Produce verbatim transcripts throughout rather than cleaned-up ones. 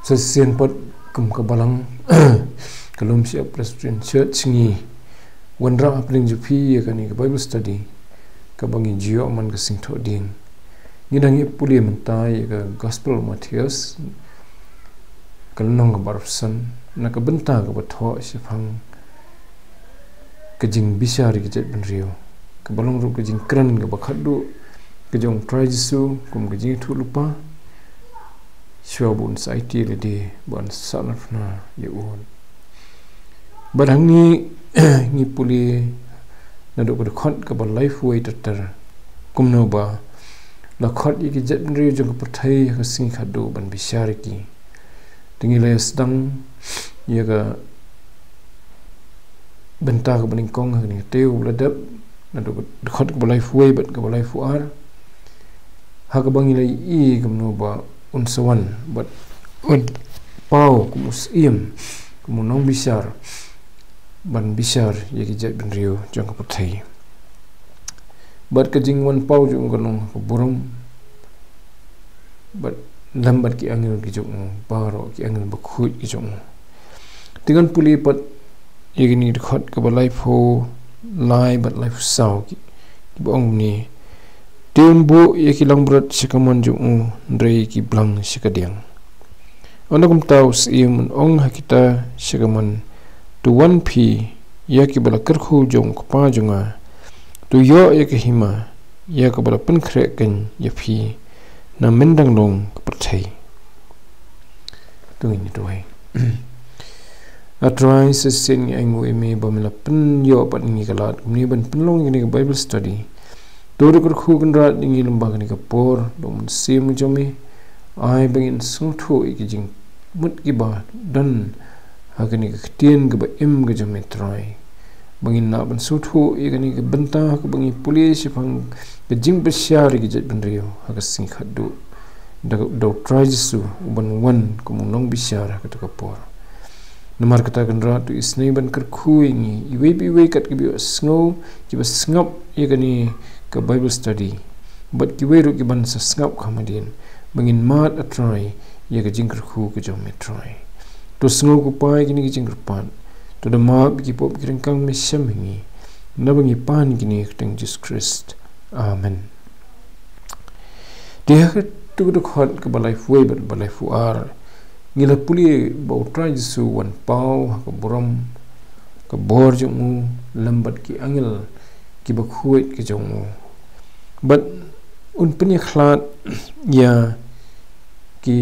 Sa shisien pat kum ka balang ka Lum Shyiap Presbyterian Church ngi wanrah hapdeng jong phi ïa kane ka Bible study kaba ngi ju ïoh man ka Sngi Thohdieng. Ngi dang ïa pule mynta ïa ka Gospel Mathaios, ka lynnong kaba arphew san, na ka bynta kaba thoh shaphang ka jingbishar ïa ki jaitbynriew, kaba long ruh ka jingkren kaba khatduh ka jong U Trai Jisu kum ka jingïathuhlypa, shuwa ba un sa aiti lade, ba un sa sahnarphna ïa u. Bad hangne ngi pule naduh ka dkhot kaba laiphew wei ter ter, kumno ba la khot ïa ki jaitbynriew jong ka pyrthei ha ka sngi khatduh ban bishar ïa ki. Te ngi la ïa sdang ïa ka bynta kaba nyngkong ha kane ka taïew ba la dep, naduh ka dkhot kaba laiphew wei bad kaba laiphew ar, ha kaba ngi la ïohi kumno ba un sa wan bad un paw kum u syiem, kum u nongbishar, ban bishar ïa ki jaitbynriew jong ka pyrthei. Bad ka jingwan paw jong u ka long ha ka burom, bad lem bad ki angel ki jong u baroh, ki angel bakhuid ki jong u. Te ngan pule pat ïa kine ki dkhot kaba laiphew lai bad laiphew saw, ki, kiba ong kumne: Te un buh ïa ki langbrot sha ka mon jong u, hynrei ïa ki blang sha ka diang. Ynda kumta u syiem un ong ha kita sha ka mon: To wan phi ïa kiba la kyrkhu jong u Kpa jong nga, to ïoh ïa ka hima ïa kaba la pynkhreh keiñ ïa phi na myndang long ka pyrthei. To ngin ïa duwai. A Trai, sa shisien ngi ainguh ïa me ba me la pynïoh pat ïa ngi ka lad kumne ban pynlong ïa kane ka Bible study. To da kyrkhu kynrad ïa ngi lyngba kane ka por, da u Mynsiem jong me. Ai ba ngin sngewthuh ïa ki jingmut kiba don ha kane ka ktien kaba im ka jong me, Trai. Ba ngin lah ban sngewthuh ïa kane ka bynta kaba ngi pule shaphang ka jingbishar ïa ki jaitbynriew ha ka sngi khatduh, da, da U Trai Jisu uban wan kum u nongbishar ha kata ka por. Namar kata, kynrad, to isynei ban kyrkhu ïa ngi, iwei pa iwei kat kiba ïohsngew, kiba sngap ïa kane ka Bible study, bad kiwei ruh kiban sa sngap kham hadien, ba ngin mad, A Trai, ïa ka jingkyrkhu ka jong me, Trai. To sngew, ko Pa, ïa kine ki jingkyrpad. To da map ïa ki pop ki ryngkang me shem ha ngi. Naba ngi pan kine ha ka kyrteng Jisu Khrist. Amen. Te ha katu ka dkhot kaba laiphew wei bad ba laiphew ar, ngi la pule ba U Trai Jisu u wan paw ha ka burom, ka bor jong u, lem bad ki angel kiba khuid ki jong u. Bad un pynïakhlad ïa ki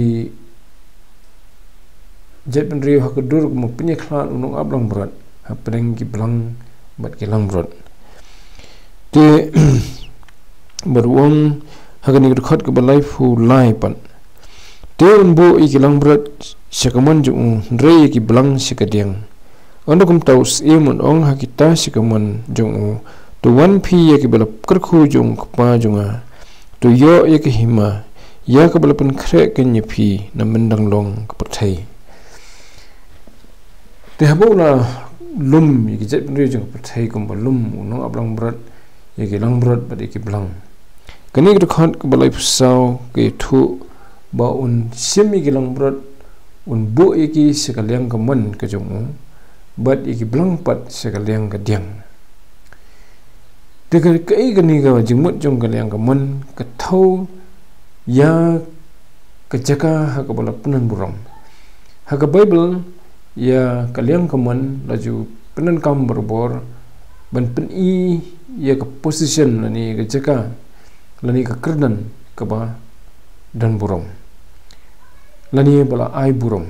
jaitbynriew ha ka dur kumba pynïakhlad u nongap langbrot hapdeng ki blang bad ki langbrot. Te bad u ong ha kane ka dkhot kaba laiphew lai pat: Te un buh ïa ki langbrot sha ka mon jong u, hynrei ïa ki blang sha ka diang. Ynda kumta u syiem un ong ha kita sha ka mon jong u: To wan phi ïa kiba la kyrkhu jong u Kpa jong nga, to ïoh ïa ka hima ïa kaba la pynkhreh keiñ ïa phi na myndang long ka pyrthei. Te haba u la lum ïa ki jaitbynriew jong ka pyrthei kumba lum u nongap langbrot ïa ki langbrot bad ïa ki blang, kane ka dkhot kaba laiphew saw ka ïathuh ba un shim ïa ki langbrot, un buh ïa ki sha ka liang ka mon ka jong u, bad ïa ki blang pat sha ka liang ka diang. Te ka, kaei kane ka jingmut jong ka liang ka mon? Ka thew ïa ka jaka ha kaba la pyndon burom. Ha ka Baibl, ïa ka liang ka mon la ju pyndonkam barabor ban pyni ïa ka position lane ïa ka jaka lane ïa ka kyrdan kaba don burom lane ba la ai burom.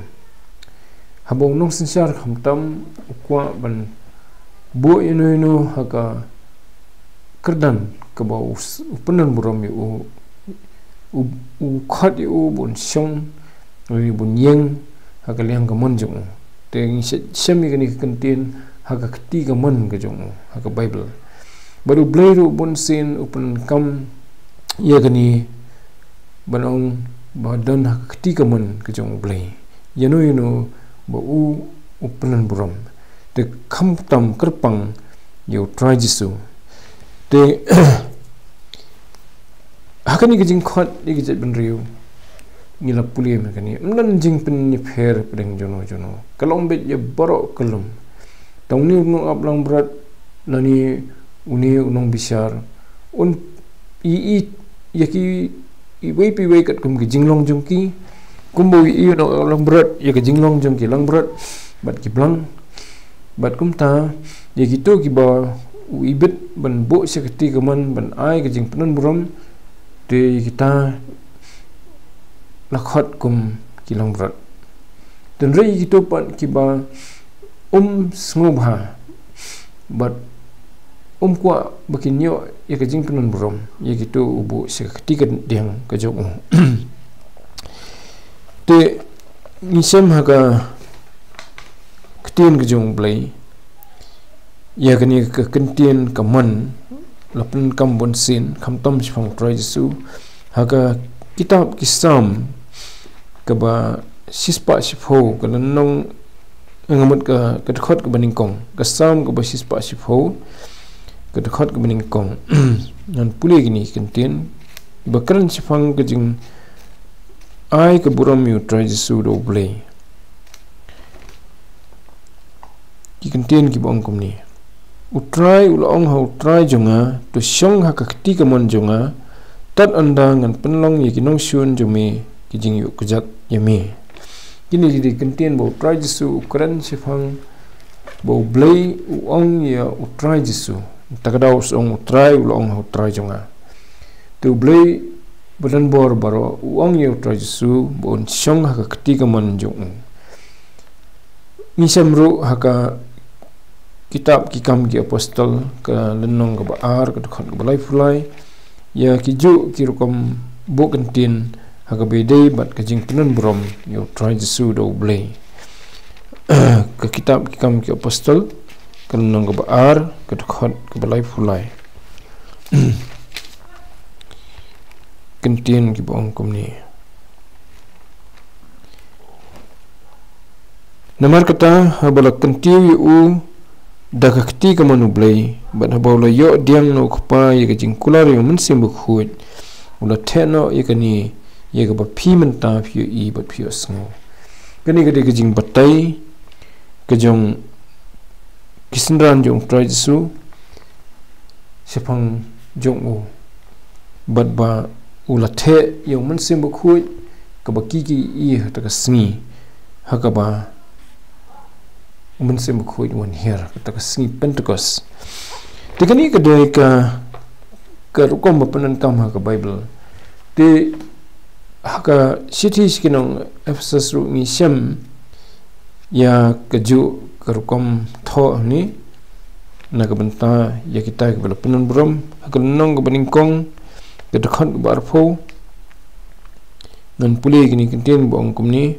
Haba u nongsynshar khamtam u kwah ban buh ïano ïano ha ka kyrdan kaba u s-, u pyndon burom ïa u, u, u khot ïa u ba un shong lane ba un ïeng ha ka liang ka mon jong u. Te ngi shem ïa kane ka kyntien ha ka kti ka mon ka jong u ha ka Baibl. Bad U Blei ruh bunsien u pyndonkam ïa kane ban ong ba don ha ka kti ka mon ka jong U Blei ïano ïano ba u, u pyndon burom. Te khamtam kyrpang ïa U Trai Jisu. Te ha kane ka jingkhot ïa ki jaitbynriew, ngi la pule mynta kane, ym don jingpynïapher pdeng jono jono. Ka long beit ïa baroh ka lum. Tang une u nongap langbrot lane une u nongbishar, un ïohi ïa ki iwei pa iwei katkum ki jinglong jong ki. Kumba u ïohi u nongap langbrot ïa ka jinglong jong ki langbrot bad ki blang, bad kumta ïa kito kiba u ibit ban buh sha ka kti kamon ban ai ka jingpynbun burom, te ïa kita la khot kum ki langbrot. Te hynrei ïa kito pat kiba um sngewbha bad um kwah ba kin ïoh ïa ka jingpynbun burom, ïa kito u buh sha ka kti kadiang ka jong u. Te ngi shem ha ka ktien ka jong U Blei, ïa kane ka ktien kamon la pyndonkam bun sien, khamtam shaphang U Trai Jisu. Ha ka kitab ki Salm kaba shispah shiphew, ka lynnong, nga mut ka, ka dkhot kaba nyngkong. Ka Salm kaba shispah shiphew, ka dkhot kaba nyngkong. Ngan pule kine ki ktien ba kren shaphang ka jingai ka burom ïa U Trai Jisu da U Blei. Ki ktien kiba ong kumne: U Trai u la ong ha U Trai jong nga, to shong ha ka kti kamon jong nga, tad haduh ngan pynlong ïa ki nongshun jong me ki jingïoh kjat ïa me. Kine ki dei ki ktien ba U Trai Jisu u kren shaphang, ba U Blei u ong ïa U Trai Jisu. Kata ka daw u ong U Trai u la ong ha U Trai jong nga. Te U Blei badonbor baroh u ong ïa U Trai Jisu ba un shong ha ka kti kamon jong u. Ngi shem ruh ha ka kitab ki Kam ki Apostol, ka lynnong kaba ar, ka dkhot kaba laiphew lai, ïa kijuh ki rukom buh ktien ha kaba ïadei bad ka jingpynbun burom ïa U Trai Jisu da U Blei. Ka kitab ki Kam ki Apostol, ka lynnong kaba ar, ka dkhot kaba laiphew lai. Ki ktien kiba ong kumne: Namar kata, haba la kyntiew ïa u da ka kti kamon U Blei, bad haba u la ïoh pdiang na U Kpa ïa ka jingkular ïa U Mynsiem Bakhuid, u la theh noh ïa kane, ïa kaba phi mynta phi ïohi bad phi ïohsngew. Kane ka dei ka jingbatai ka jong ki synran jong U Trai Jisu shaphang jong u, bad ba u la theh ïa U Mynsiem Bakhuid, kaba ki ki ïohi ha kata ka sngi, ha kaba U Mynsiem Bakhuid u wan hiar, kata ka sngi Pentekost. Te kane ka dei ka, ka rukom ba pyndonkam ha ka Baibl. Te ha ka shithi sha ki nong Ephesus ruh ngi shem ïa kajuh ka rukom thoh hangne, na ka bynta ïa kita kiba la pynbun burom, ha ka lynnong kaba nyngkong, ka dkhot kaba arphew. Ngan pule kine ki ktien ba ong kumne: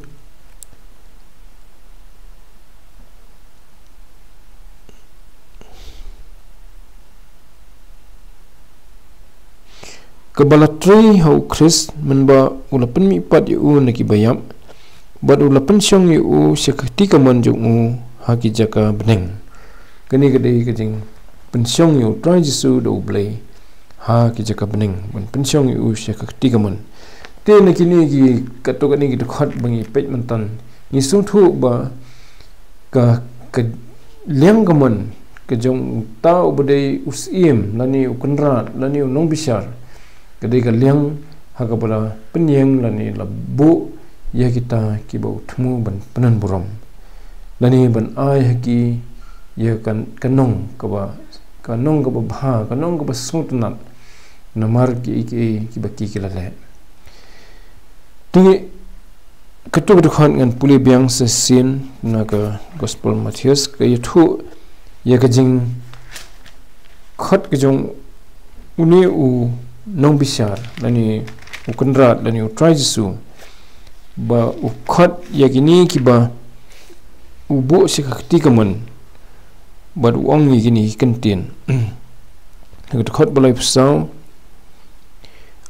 Kaba la trei ha U Khrist, mynba u la pynmihpat ïa u na kiba ïap, bad u la pynshong ïa u sha ka kti kamon jong u ha ki jaka bneng. Kane ka dei ka jingpynshong ïa U Trai Jisu da U Blei ha ki jaka bneng, ban pynshong ïa u sha ka kti kamon. Te na kine ki, kato kane ki dkhot ba ngi peit mynta, ngi sngewthuh ba ka, ka liang kamon ka jong uta uba dei u syiem, lane u kynrad, lane u nongbishar, ka dei ka liang ha kaba la pynïeng lane la buh ïa kita kiba u thmu ban pynbun burom, lane ban ai ha ki ïa ka, ka nong kaba, ka nong kaba bha, ka nong kaba sngewtynnat namar kiei kiei kiba ki ki la leh. Te kato ka dkhot ngan pule biang shisien na ka Gospel Mathaios, ka ïathuh ïa ka jingkhot ka jong une u nongbishar, lane u kynrad, lane U Trai Jisu, ba u khot ïa kine kiba u buh sha ka kti kamon, bad u ong ïa kine ki ktien. Ha ka dkhot ba laiphew saw: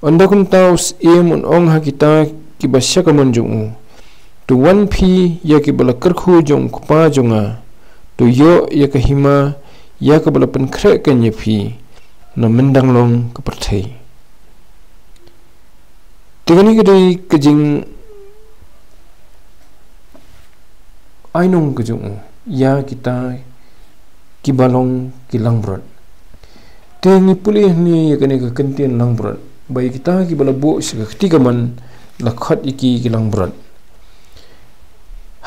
Ynda kumta u syiem un ong ha kita kiba sha kamon jong u: To wan phi ïa kiba la kyrkhu jong U Kpa jong nga, to ïoh ïa ka hima ïa kaba la pynkhreh keiñ ïa phi na myndang long ka pyrthei. Te kane ka dei ka jing ainong ka jong u ïa kita kiba long ki langbrot. Te ngi pule hangne ïa kane ka kyntien langbrot ba ïa kita kiba la buh sha ka kti kamon la khot ïa ki ki langbrot.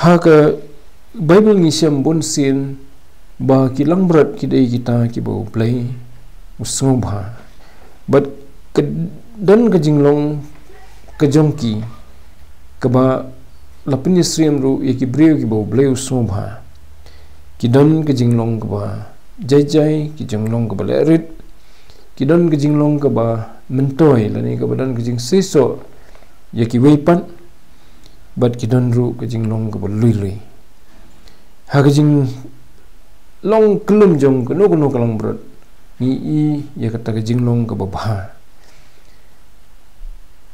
Ha ka Baibl ngi shem bun sien ba ki langbrot ki dei kita kiba U Blei u sngewbha. Bad ka don ka jinglong ka jong ki kaba la pynïasyriem ruh ïa ki briew kiba U Blei u sngewbha. Ki don ka jinglong kaba jai jai, ki jinglong kaba leh rit, ki don ka jinglong kaba myntoi lane kaba don ka jingseisoh ïa kiwei pat, bad ki don ruh ka jinglong kaba lui lui. Ha ka jinglong kyllum jong kano kano ka langbrot ngi i ïa kata ka jinglong kaba bha.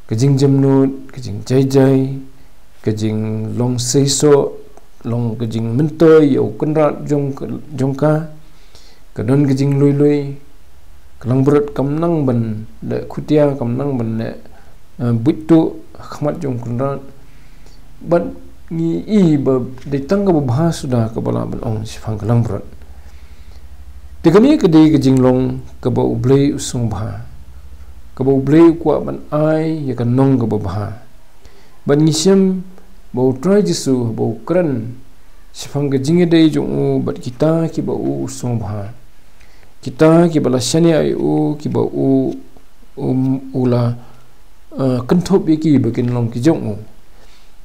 Ka jingjemnud, ka jingjai jai, ka jinglong seisoh, long ka jingmyntoi ïa u kynrad jong ka, jong ka. Ka don ka jinglui lui, ka langbrot kam nang ban leh khutia, kam nang ban leh, eh, buit tuh ha khmat jong u kynrad. Bad ngi i ba dei tang kaba bha suda kaba lah ban ong shaphang ka langbrot. Te kane ka dei ka jinglong kaba U Blei u sngewbha, kaba U Blei u kwah ban ai ïa ka nong kaba bha. Bad ngi shem ba U Trai Jisu ba u kren shaphang ka jingïadei jong u bad kita kiba u sngewbha, kita kiba la shaniah ïa u, kiba u, um, u la, uh, kynthup ïa ki ba kin long ki jong u.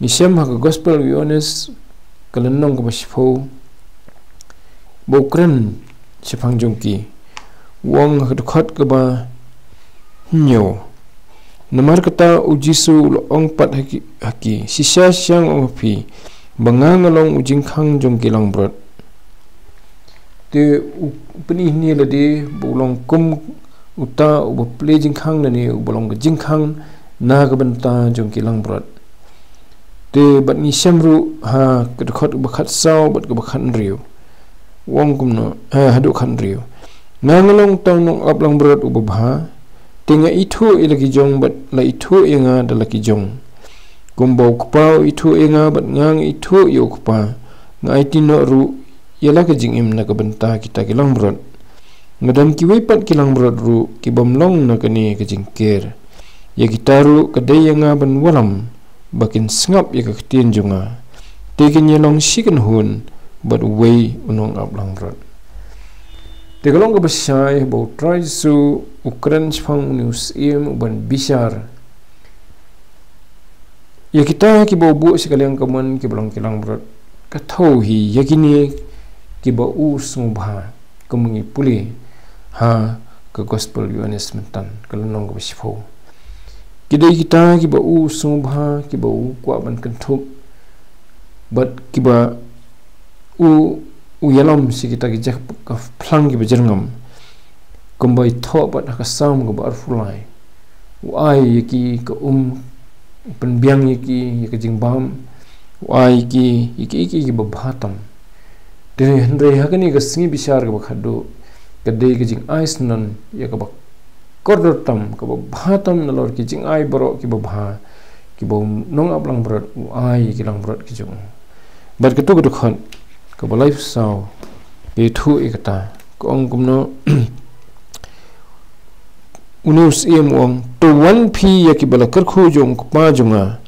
Ngi shem ha ka Gospel u Ïoannis ka lynnong kaba shiphew ba u kren shaphang jong ki. U ong ha ka dkhot kaba hynñiew: Namar kata U Jisu u la ong pat ha ki, ha ki, shisha shisha nga ong ha phi ba nga nga long u jingkhang jong ki langbrot. Te u pyni hangne lade ba u long kum uta uba plie jingkhang lane uba long ka jingkhang na ka bynta jong ki langbrot. Te bad ngi shem ruh ha ka dkhot kaba khatsaw bad kaba khathynriew. U ong kumno, eh, haduh khathynriew: Nga nga long uta u nongap langbrot uba bha, te nga ithuh ïa la ki jong bad la ithuh ïa nga da la ki jong. Kumba u Kpa u ithuh ïa nga bad nga nga ithuh ïa u Kpa, nga aiti noh ruh ïa la ka jingim na ka bynta kita ki langbrot. Nga don kiwei pat ki langbrot ruh ki bym long na kane ka jingker. Ïa kita ruh ka dei ïa nga ban wallam ba kin sngap ïa ka ktien jong nga. Te kin ïa long shi kynhun bad uwei u nongap langbrot. Te ka long kaba shai ba U Trai Jisu u kren shaphang une u syiem u ban bishar ïa kita kiba u buh sha ka liang kamon kiba long ki langbrot. Ka thew hi ïa kine kiba u sngewbha, kumba ngi pule ha ka Gospel u Ïoannis mynta ka lynnong kaba shiphew. Ki dei kita kiba u sngewbha, kiba u kwah ban kynthup bad kiba u, u ïalam sha kita ki jaka phlang kiba jyrngam. Kumba i thoh pat ha ka Salm kaba arphew lai, u ai ïa ki ka um, u pynbiang ïa ki ïa ka jingbam, u ai ïa ki ïa ki, ïa ki kiba bha tam. Te hynrei ha kane ka sngi bishar kaba khatduh ka dei ka jingai syndon ïa kaba kordor tam, kaba bha tam nalor ki jingai baroh kiba bha kiba u nongap langbrot u ai ïa ki langbrot ki jong u. Bad kato ka dkhot kaba laiphew saw ka ïathuh ïa kata, ka ong kumno: Une u syiem u ong: To wan phi ïa kiba la kyrkhu jong u Kpa jong nga,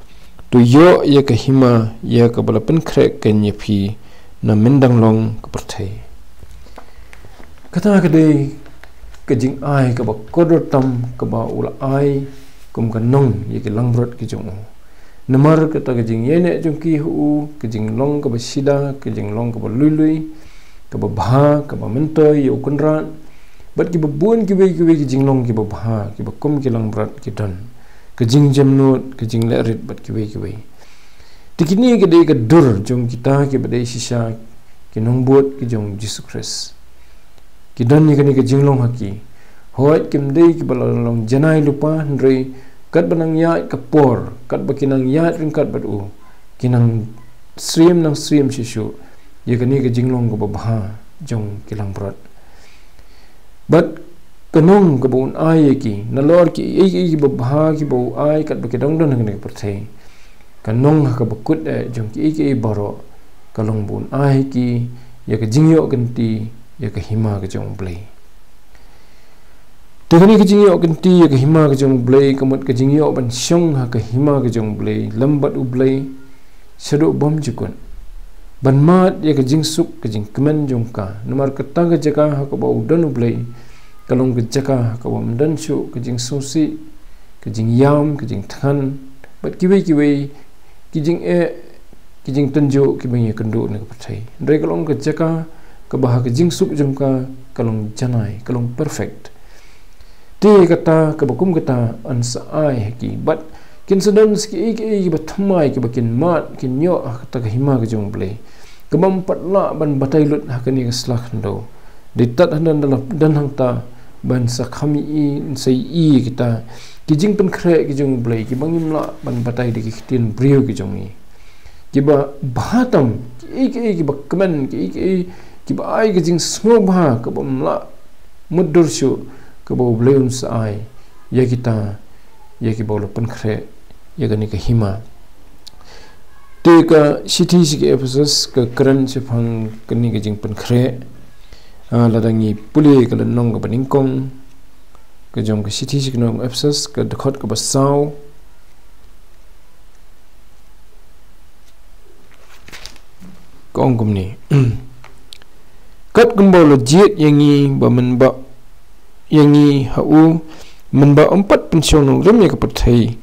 to ïoh ïa ka hima ïa kaba la pynkhreh keiñ ïa phi na myndang long ka pyrthei. Kata ka dei ka jingai kaba kordor tam kaba u la ai kum ka nong ïa ki langbrot ki jong u. Namar kata ka jingïaineh jong ki ha u, ka jinglong kaba shida, ka jinglong kaba lui lui, kaba bha, kaba myntoi ïa u kynrad, bad kiba bun kiwei kiwei ki jinglong kiba bha kiba kum ki langbrot ki don, ka jingjemnud, ka jingleh rit bad kiwei kiwei. Te kine ki dei ka dur jong kita kiba dei shisha ki nongbud ki jong Jisu Khrist. Ki don ïa kane ka jinglong ha ki. Hooid kim dei kiba la long janai lypa, hynrei katba nang ïaid ka por, katba ki nang ïaid ryngkat bad u, ki nang syriem nang syriem shuh shuh ïa kane ka jinglong kaba bha jong ki langbrot. Bad ka nong kaba un ai ïa ki, nalor kiei kiei kiba bha kiba u ai katba ki dang don ha kane ka pyrthei, ka nong ha kaba kut eh jong kiei kiei baroh ka long ba un ai ha ki ïa ka jingïoh kynti ïa ka hima ka jong U Blei. Te kane ka jingïoh kynti ïa ka hima ka jong U Blei ka mut ka jingïoh ban shong ha ka hima ka jong U Blei lem bad U Blei shaduh bymjukut, ban mad ïa ka jingsuk ka jingkmen jong ka. Namar kata ka jaka ha kaba u don U Blei ka long ka jaka ha kaba ym don shuh ka jingsngewsih, ka jingïam, ka jingthngan bad kiwei kiwei ki jingeh, ki jingtynjuh kiba ngi ïakynduh na ka pyrthei. Hynrei ka long ka jaka kaba ha ka jingsuk jong ka ka long janai, ka long perfect. Te kata kaba kum kata yn sa ai ha ki bad kin sa don sa kiei kiei kiba thymmai kiba kin mad kin ïoh ha kata ka hima ka jong U Blei, kaba ym pat lah ban batai lut ha kane ka sla khyndew. Dei tad haduh don hangta ban sa kham ïohi, sa ïohi kita ki jingpynkhreh ki jong U Blei kiba ngim lah ban batai da ki ktien briew ki jong ngi, kiba bha tam, kiei kiei kiba kmen, kiei kiei kiba ai ka jingsngewbha kaba ym lah mutdur shuh kaba U Blei un sa ai ïa kita, ïa kiba u la pynkhreh ïa kane ka hima. Te ka shithi sha ki Ephesus ka kren shaphang kane ka jingpynkhreh. Ah, lada ngi pule ka lynnong kaba nyngkong ka jong ka shithi sha ki nong Ephesus, ka dkhot kaba saw, ka ong kumne: Kat kumba u la jied ïa ngi ba mynba ïa ngi ha u, mynba ym pat pynshong nongrim ïa ka pyrthei,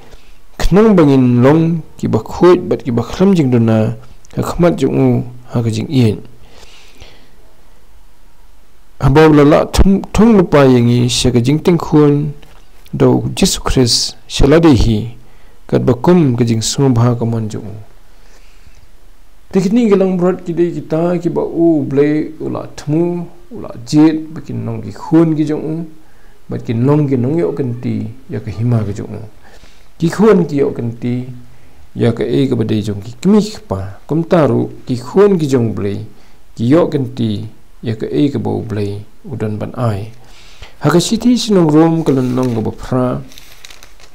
khnang ba ngin long kiba khuid bad kiba khlem jingduna ha khmat jong u ha ka jingïeit. Haba u la lah thung, thung lypa ïa ngi sha ka jingtieng khun da u Jisu Khrist sha lade hi, katba kum ka jingsngewbha ka mon jong u. Te kine ki langbrot ki dei kita kiba U Blei u la thmu, u la jied ba kin long ki khun ki jong u, bad kin long ki nongïoh kynti ïa ka hima ka jong u. Ki khun ki ïoh kynti ïa kaei kaba dei jong ki kmie ki kpa. Kumta ruh ki khun ki jong U Blei ki ïoh kynti ïa kaei kaba U Blei u don ban ai. Ha ka shithi sha ki nong Rom ka lynnong kaba phra,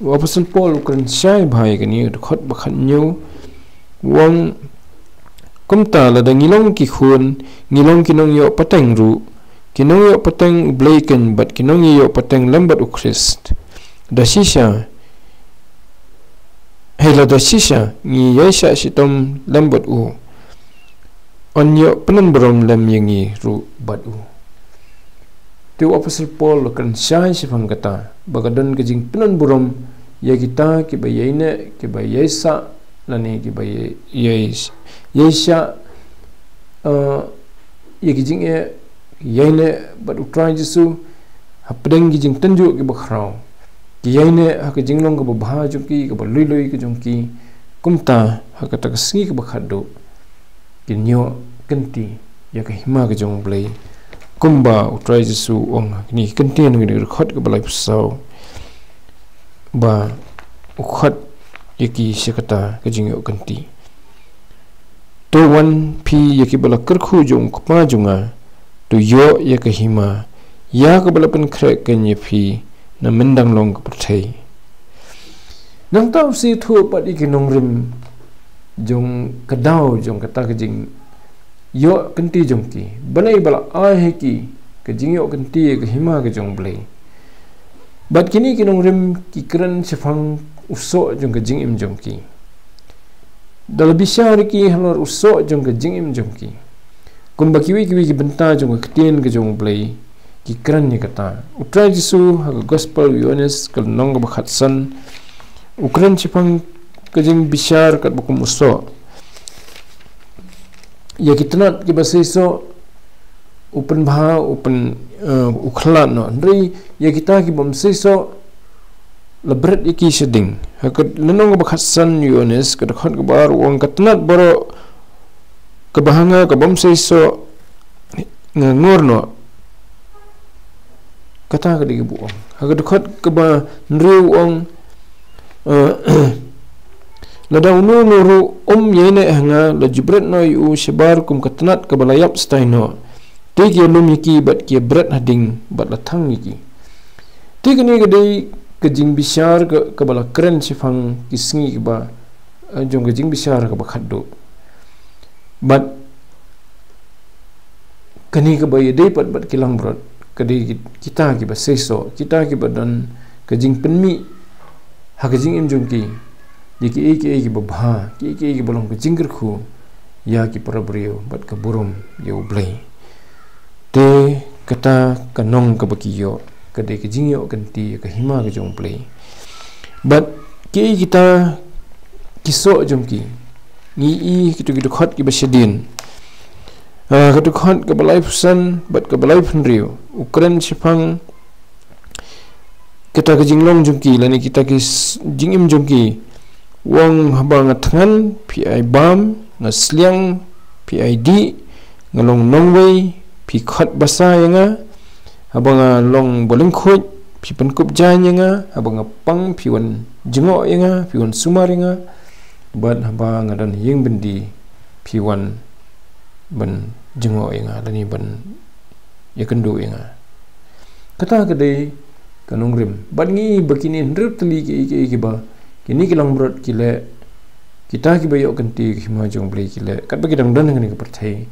u Apostol Paul u kren shai bha ïa kane, dkhot ba khathynñiew, u ong kumta: Lada ngi long ki khun, ngi long ki nongïoh pateng ruh, ki nongïoh pateng U Blei keiñ bad ki nongïaïoh pateng lem bad U Khrist. Da shisha, hei, lada shisha ngi ïaishah shitom lem bad u, yn ïoh pynburom lem ïa ngi ruh bad u. Te u Apostol Paul u kren shai shaphang kata ba ka don ka jingpynburom ïa kita kiba ïaineh, kiba ïaishah, lane kiba ïai, ïai, ïaishah, eh, ïa ki jingeh, ïaineh bad U Trai Jisu hapdeng ki jingtynjuh kiba khraw, ki ïaineh ha ka jinglong kaba bha jong ki, kaba lui lui ka jong ki. Kumta ha kata ka sngi kaba khatduh kin ïoh kynti ïa ka hima ka jong U Blei, kumba U Trai Jisu u ong ha kine ki kyntien, ha kane ka dkhot kaba laiphew saw, ba u khot ïa ki sha kata ka jingïoh kynti. To wan phi ïa kiba la kyrkhu jong U Kpa jong nga, to ïoh ïa ka hima ïa kaba la pynkhreh keiñ ïa phi na myndang long ka pyrthei. Nangta u sa ïathuh pat ïa ki nongrim jong ka daw jong kata ka jingïoh kynti jong ki, balei ba la ai ha ki ka jingïoh kynti ïa ka hima ka jong U Blei. Bad kine ki nongrim ki kren shaphang u soh jong ka jingim jong ki. Da la bishar ïa ki halor u soh jong ka jingim jong ki, kumba kiwei kiwei ki bynta jong ka ktien ka jong U Blei ki kren ïa kata. U Trai Jisu ha ka Gospel u Ïoannis ka lynnong kaba khatsan u kren shaphang ka jingbishar katba kum u soh. Ïa ki tnat kiba seisoh u pynbha, u pyn, eh, u khlad noh. Hynrei ïa kita ki bym seisoh la bret ïa ki shading. Ha ka lynnong kaba khatsan u Ïoannis ka dkhot kaba ar u ong, ka tnat baroh kaba ha nga ka bym seisoh nga ngor noh. Kata ka dei kaba u ong. Ha ka dkhot kaba hynriew u ong, eh, lada uno uno ruh um ïaineh ha nga, la ju bret noh ïa u shabar kum ka tnat kaba la ïap stai noh. Te ki ïalum ïa ki bad ki ïabret hading bad la thang ïa ki. Te kane ka dei ka jingbishar ka, kaba la kren shaphang ki sngi kaba, eh, jong ka jingbishar kaba khatduh. Bad Kane kaba ïadei pat bad ki langbrot, ka dei kita kiba seisoh, kita kiba don ka jingpynmih ha ka jingim jong ki ïa kiei kiei kiba bha, kiei kiei kiba long ka jingkyrkhu ïa ki para briew bad ka burom ïa U Blei. Te kata ka nong kaba ki ïoh ka dei ka jingïoh kynti ïa ka hima ka jong U Blei. Bad kiei kita ki soh jong ki? Ngi i kito kito khot kiba shadien. Ah, kito khot kaba laiphew san bad kaba laiphew hynriew u kren shaphang kita ka jinglong jong ki lane kita ki s- jingim jong ki. U ong, haba nga thngan phi ai bam, nga sliang phi ai dih, nga long nongwei phi khot basa ïa nga, haba nga long ba lyngkhuid phi pynkup jaiñ ïa nga, haba nga pang phi wan jngoh ïa nga, phi wan sumar ïa nga, bad haba nga don ïing byndi phi wan ban jngoh ïa nga lane ban ïakynduh ïa nga. Kata ka dei ka nongrim. Bad ngi ba kine hynriew tylli kiei kiei kiba kine ki langbrot ki leh, kita kiba ïoh kynti ka hima jong U Blei ki leh, katba ki dang don ha kane ka pyrthei,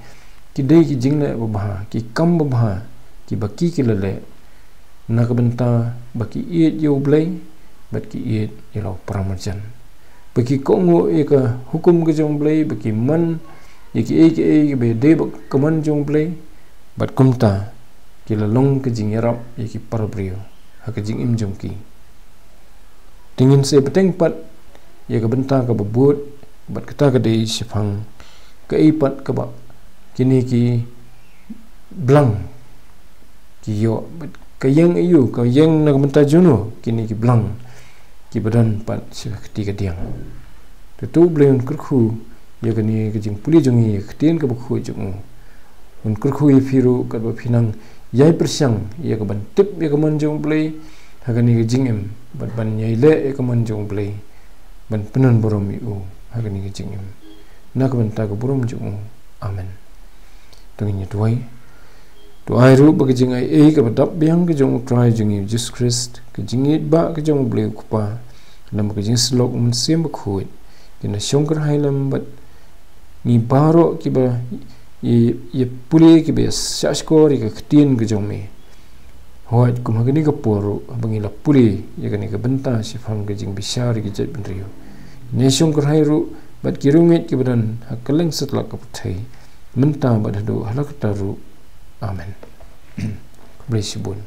ki dei ki jingleh babha, ki kam babha kiba ki ki la leh na ka bynta ba ki ïeit ïa U Blei bad ki ïeit ïa la u para marjan, ba ki kohnguh ïa ka hukum ka jong U Blei, ba ki mon ïa kiei kiei kiba ïadei bad ka mon jong U Blei, bad kumta ki la long ka jingïarap ïa ki para briew ha ka jingim jong ki. Te ngin sa bteng pat ïa ka bynta kaba bud bad kata ka dei shaphang kaei pat kaba kine ki blang ki ïoh, bad ka ïeng aïu, ka ïeng na ka bynta juno kine ki blang kiba don pat sha ka kti ka diang. Te to U Blei un kyrkhu ïa kane ka jingpule jong ngi ïa ka ktien kaba khuid jong u. Un kyrkhu ïa phi ruh katba phi nang ïai pyrshang ïa ka ban tip ïa ka mon jong U Blei ha kane ka jingim, bad ban ïai leh ïa ka mon jong U Blei ban pynlong burom ïa u ha kane ka jingim, na ka bynta ka burom jong u. Amen. To ngin ïa duwai. To ai ruh ba ka jingaiei kaba dap biang ka jong U Trai jong ngi U Jisu Khrist, ka jingïeit ba ka jong U Blei U Kpa, lem bad ka jingsyllok U Mynsiem Bakhuid, kin ïa shongkyrhai lem bad ngi baroh kiba ïa, ïa pule, kiba ïa shahshkor ïa ka ktien ka jong me. Hooid, kum ha kane ka por ruh haba ngi la pule ïa kane ka bynta shaphang ka jingbishar ïa ka jaitbynriew, kin ïa shongkyrhai ruh bad ki riewngeit kiba don ha kylleng satlak ka pyrthei, mynta bad haduh hala katta ruh. Amen. Khublei shibun.